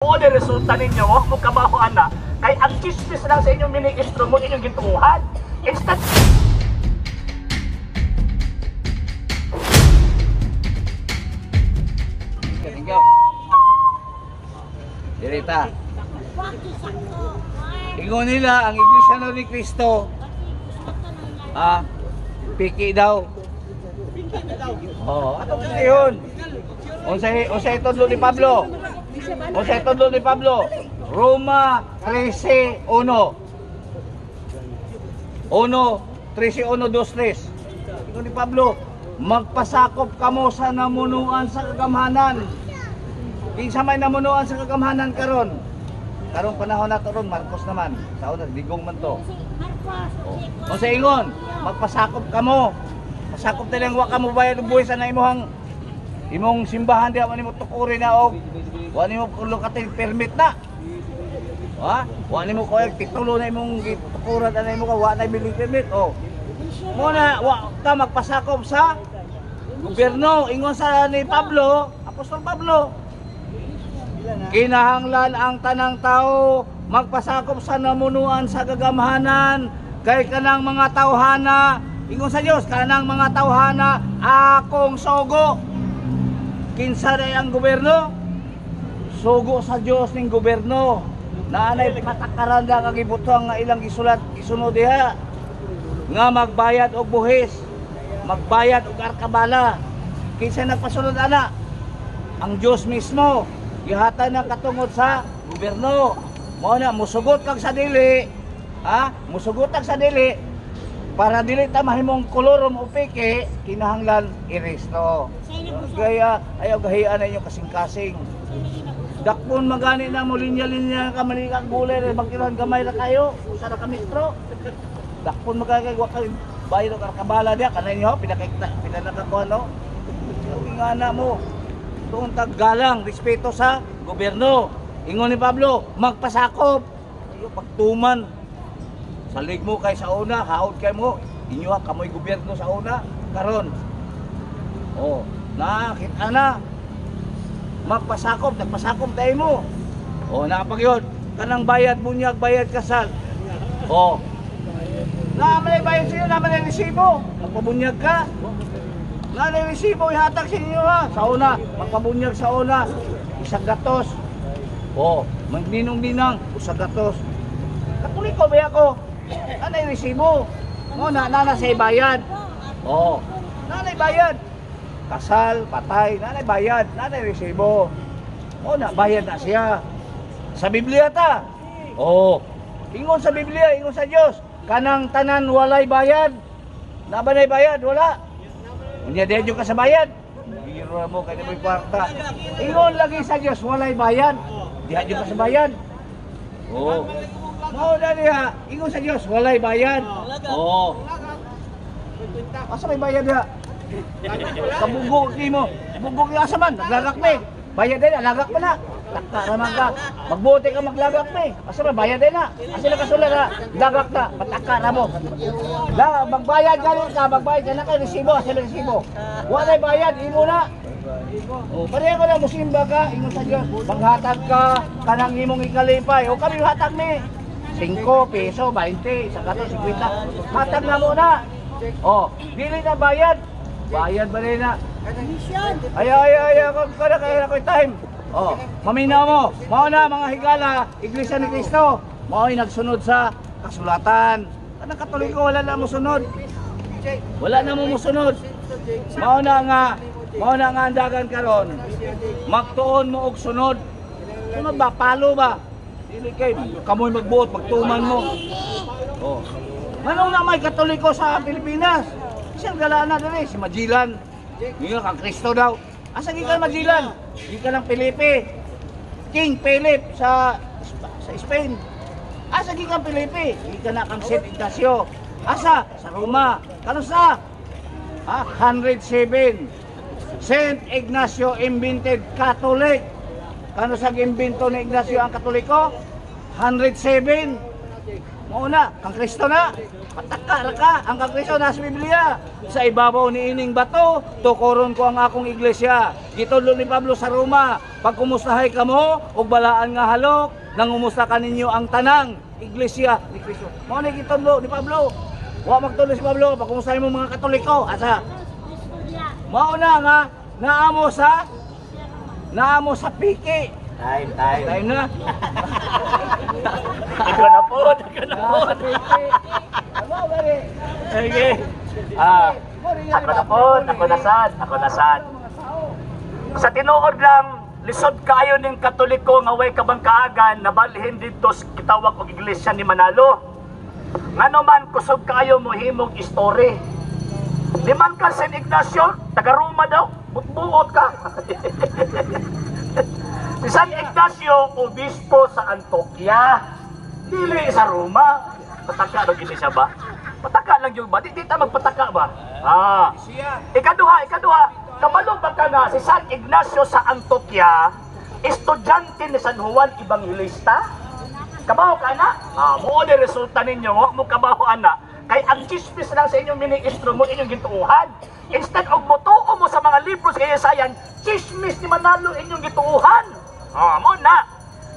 Mao ni resulta ninyo, wa mo kabaho ana. Kay ang chismis lang sa inyong ministro mo inyong gituohan. Instead Dirita. Ingon nila ang Iglesia ni Cristo. Ah, piki daw. Oo, ato kasi yun. Unsay unsay tudlo ni Pablo? Unsay tudlo ni Pablo? Roma 13:1. 1 13:1 2 3. Ingon ni Pablo, magpasakop kamo sa namunuan sa kagamhanan. Kinsa may namunuan sa kagamhanan karon? Karong panahon nato ron, Marcos naman. Sa una, Digong man to. O sa ingon, magpasakop kamo. Pasakop na lang, wa ka mo bayad og buwis na imong imong simbahan diha, wa nimo tukuri na og wa nimo lukatin permit na. Ha? Wa nimo koy titulo na imong gitukuran na imo ka wa na building permit. Oh. Mo na wa ka magpasakop sa gobyerno ingon sa ni Pablo, Apostol Pablo. Kinahanglan ang tanang tao magpasakop sa namunuan sa kagamhanan kay kanang mga tawhana ingon sa Dios, kanang mga tawhana akong sugo. Kinsa day ang gobyerno? Sugo sa Dios ning gobyerno. Naanay patakaran da kag gibutang nga ilang gisulat gisunod diha nga magbayad og buhis, magbayad og arkabala. Kinsa nagpasunod ana? Ang Dios mismo. Gihatag na katungod sa gobyerno. Mao na musugot kag sa dili, ha? Musugot kag sa dili para dili ta mahimong kolorum o peke, kinahanglan iresto. Gaya ayaw gahian na inyong kasing-kasing. Dakpon magani na mo linya-linya ka malikag gulay re bangkiran gamay ra kayo, usa ra ka metro. Dakpon magani kay wa kay bayad og arkabala diha kanay niyo pinakita pinanakakuan no. Nga na mo. Tuon taggalang, respeto sa gobyerno. Ingon ni Pablo, magpasakop. Iyo pagtuman. Salig mo kay sa una, haod kay mo. Inyo kamoy gobyerno sa una karon. Oh, nakita na. Magpasakop, nagpasakop tayo mo. Oh, napag yun. Kanang bayad bunyag, bayad kasal. Oh. Naman ay bayad sa'yo, naman ay resibo. Magpabunyag ka. Nanay resibo ihatag sa inyo ha. Sa una, magpabunyag sa una, 1 gatos. Oh, magninong-ninang, 1 gatos. Katoliko ba ako? Nanay resibo. Mo na nana sa bayad. Oh, nanay bayad. Kasal, patay, nanay bayad, nanay resibo. O na bayad na siya. Sa Biblia ta. Oh, ingon sa Biblia, ingon sa Dios, kanang tanan walay bayad. Naa ba bayad? Wala. Unya diha ka sa bayad. Biro mo kay mo'y kwarta. Ingon lagi sa Dios walay bayad. Diha ka sa bayad. Oh. Mao na diha, ingon sa Dios walay bayad. Oh. Asa may bayad diha? Kabugo nimo. Bugo asa man, naglagak mi. Bayad din, lagak pa na. Takta ra man ka. Magbuti ka maglagak mi. Asa man bayad din na. Asa na kasulat na, lagak na, pataka na mo. La, magbayad ka rin ka, magbayad ka na kay resibo, asa na resibo. Walay bayad, imo na. Oh, pareho na musimba ka, ingon sa Dios, maghatag ka kanang imong ikalipay. O kami hatag mi. 5 piso, 20, 1 gato, 50. Hatag na mo na. Oh, dili na bayad. Bayad ba rin na? Ay, ay, ay, ako, kada kaya ako time. Oh, maminaw mo. Mao na mga higala, Iglesia ni Cristo. Mao'y nagsunod sa kasulatan. Kanang Katoliko wala na mosunod. Wala na mo mosunod. Mao na nga ang dagan karon. Magtuon mo og sunod. Sunod ba palo ba? Dili kay kamoy magbuot pagtuman mo. Oh. Manong na may Katoliko sa Pilipinas? Isang gala na diri si Magellan. Ngayon kang Kristo daw. Asa gikan Magellan? Gikan ng Felipe. King Philip sa Spain. Asa gikan Felipe? Gikan na kang Saint Ignacio. Asa? Sa Roma. Kanusa? Ha? 107. Saint Ignacio invented Catholic. Kano sa gimbento ni Ignacio ang Katoliko? 107. Mao na, kang Kristo na. Pataka ra ka, ang kang Kristo nasa Biblia. Sa ibabaw ni ining bato, tukoron ko ang akong iglesia. Gitudlo ni Pablo sa Roma, pagkumustahay kamo og balaan nga halok, nangumusta kaninyo ang tanang iglesia ni Kristo. Mao ni gitudlo ni Pablo. Wa magtudlo si Pablo, pagkumustahay mo mga Katoliko, asa? Mao na nga naamo sa piki. Time, time. Time na. Ikaw na po, ikaw na po. Naamo sa piki. Ano gani? Sige. Ah, ako na po, ako na sad, ako na sad. Sa tinuod lang, lisod kaayo ning Katoliko nga way kabangkaagan nabalhin didto sa kitawag og iglesia ni Manalo. Ngano man kusog kaayo mohimog story. Di man ka San Ignacio, taga Roma daw, butbuot ka. Si San Ignacio, obispo sa Antioquia, dili sa Roma. Pataka lang gini siya ba? Pataka lang yung ba? Di ta magpataka ba? Ah. Ikaduha, ikaduha, kabalo ba ka nga si San Ignacio sa Antioquia, estudyante ni San Juan Evangelista? Kabaho ka na? Ah, mo ni resulta ninyo, wa mo kabaho ana. Kay ang chismis lang sa inyong ministro mo inyong gituuhan. Instead of motuo mo sa mga libros kay Yesayan, chismis ni Manalo inyong gituuhan. Ah, mo na.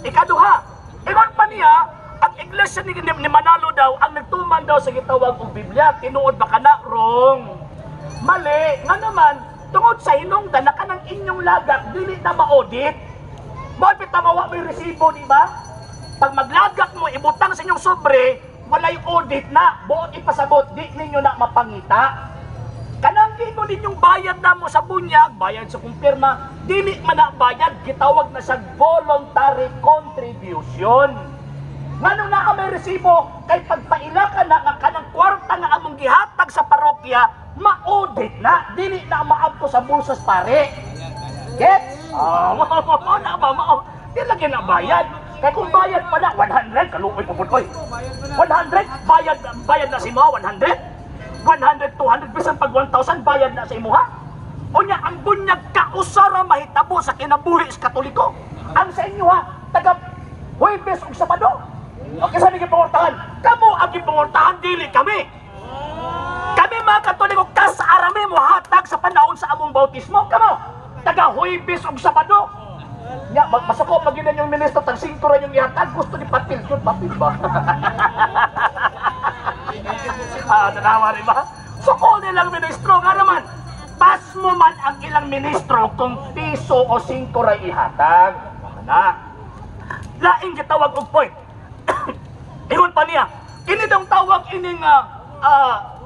Ikaduha, ingon pa niya, ang iglesia ni Manalo daw ang nagtuman daw sa gitawag og Biblia. Tinuod ba kana? Wrong. Mali, nga naman, tungod sa hinungdan na kanang inyong lagak dili na ma-audit. Mao bitaw mawa may resibo, di ba? Pag maglagak mo, ibutang sa inyong sobre, walay audit na, buot ipasabot, di ninyo na mapangita. Kanang gingon ninyong bayad na mo sa bunyag, bayad sa kumpirma, dili man na bayad, gitawag na sa voluntary contribution. Ngano na may resibo, kay pagpaila ka na nga kanang kwarta nga among gihatag sa parokya, ma-audit na, dili na maabto sa bulsas pare. Gets? Ah, mao mao na ba mao. Di lagi na bayad. Kay kung bayad pa na 100, kaluoy pa pud oy. 100 bayad, bayad na si mo 100. 100, 200, bisan pag 1,000 bayad na sa imuha. Unya ang bunyag kausara mahitabo sa kinabuhi sa Katoliko. Ang sa inyo ha, taga Huwebes ug Sabado. Okay, sa aming gipangortahan? Kamo ang gipangortahan, dili kami. Kami mga Katoliko, kas arami mo hatag sa panahon sa among bautismo. Kamo, taga Huwebes ug Sabado. Nya, masako pag yun yung ministro, tag 5 ra yung ihatag, gusto ni papel yun, papel ba? Ah, tanawa rin ba? Suko nilang ministro, nga naman, pas mo man ang ilang ministro kung piso o 5 ra ihatag. Na. Laing gitawag og point. Ingon pa niya, kini daw tawag ining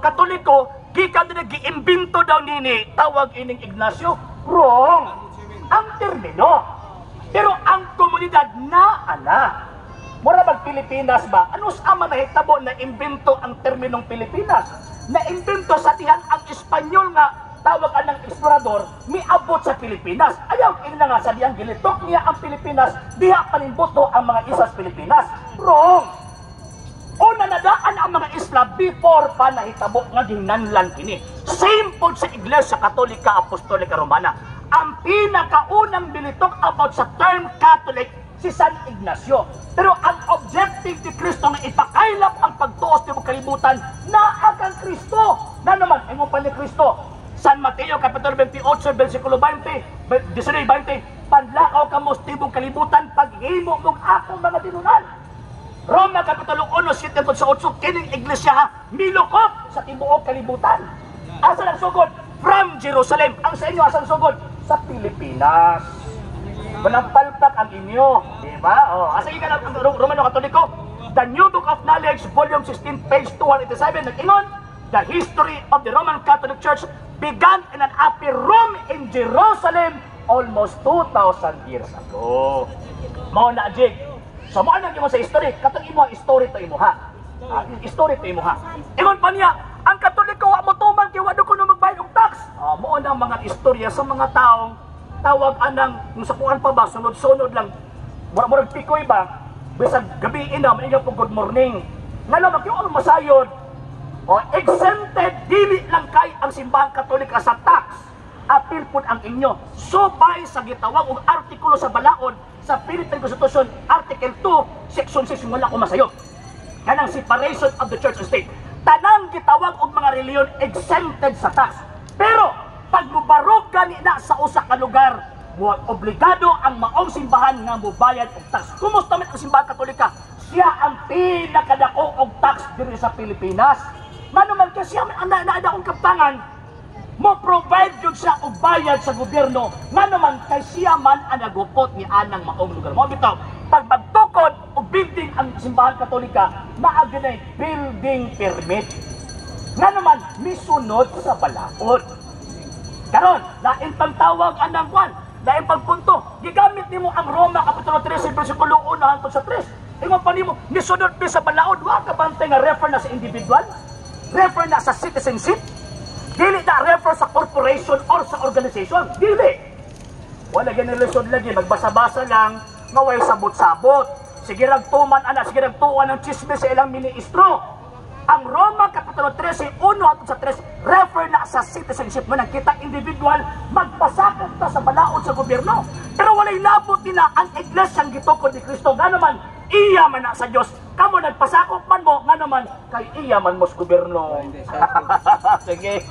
Katoliko, gikan din giimbento daw nini tawag ining Ignacio. Wrong. Ang termino. Pero ang komunidad na ana. Mura bag Pilipinas ba? Ano sa ama nahitabo na imbento ang terminong Pilipinas? Na imbento sa dihan ang Espanyol nga tawag anang eksplorador miabot sa Pilipinas. Ayaw ini na nga sa dihang gilitok niya ang Pilipinas, diha panimbuto ang mga islas Pilipinas. Wrong. Una nadaan ang mga isla before pa nahitabo nga ginanlan kini. Same pod sa Iglesia Katolika Apostolika Romana. Ang pinakaunang bilitok about sa term Catholic si San Ignacio. Pero ang objective ni Kristo nga ipakaylap ang pagtuos ni kalibutan naa kang Kristo. Na naman, ingon pa ni Kristo. San Mateo Kapitulo 28, versikulo 20, 19, 20, "Panlakaw kamo sa tibok kalibutan, paghimo mong akong mga tinunan." Roma Kapitulo 1, 7 sa 8, kining iglesia ha, milukop sa tibuok kalibutan. Asa lang sugod? From Jerusalem. Ang sa inyo, asa ang sugod? Sa Pilipinas. Walang palpak ang inyo. Di ba? Oh, asa ka lang ang Romano Katoliko? The New Book of Knowledge, Volume 16, page 287, nag-ingon, "The history of the Roman Catholic Church began in an upper room in Jerusalem almost 2,000 years ago." Mao na, Jig. So mo na mo sa history, katong imo story to imo ha. Ah, story to imo ha. Ingon pa niya, ang Katoliko wa mo tuman kay wa do kuno magbayad og tax. Ah, mao na ang mga istorya sa mga taong tawag anang kung sa kuan pa ba, sunod-sunod lang. Mura murag pikoy ba? Bisag gabi ina maingon po good morning. Ngano magkiyon masayod? O exempted dili lang kay ang Simbahang Katolika sa tax. Apil pud ang inyo. Subay sa gitawag og artikulo sa balaod sa Philippine Constitution, Article 2, Section 6, wala ko masayop. Kanang separation of the church and state. Tanang gitawag og mga reliyon exempted sa tax. Pero pag mubarog gani na sa usa ka lugar, mo obligado ang maong simbahan nga mobayad og tax. Kumusta man ang Simbahan Katolika? Siya ang pinakadako og tax diri sa Pilipinas. Ngano man kay siya man ang naadakong kaptangan, mo provide yun siya og bayad sa gobyerno, ngano man kay siya man ang nagupot ni anang maong lugar. Mo bitaw, pag magtukod og building ang Simbahan Katolika, naa gyud building permit. Ngano man misunod sa balaod. Karon, lain pang tawag anang kwan, lain pang punto. Gigamit nimo ang Roma kapitulo 13 bersikulo 1 hangtod sa 3. Ingon pa nimo, misunod pi sa balaod, wa ka bantay nga refer na sa individual, refer na sa citizenship, dili na refer sa corporation or sa organization. Dili. Wala gani lisod lagi, magbasa-basa lang, nga way sabot-sabot. Sige rag tuman ana, sige rag tuwan ang chismis sa ilang ministro. Ang Roma Kapitulo 13, 1 hangtod sa 3, refer na sa citizenship mo nang kita individual, magpasakop ta sa balaod sa gobyerno. Pero walay labot nila ang iglesyang gitukod ni Kristo. Nga naman, iya man na sa Dios. Kamo nagpasakop man mo, nga naman, kay iya man mo sa gobyerno. Sige.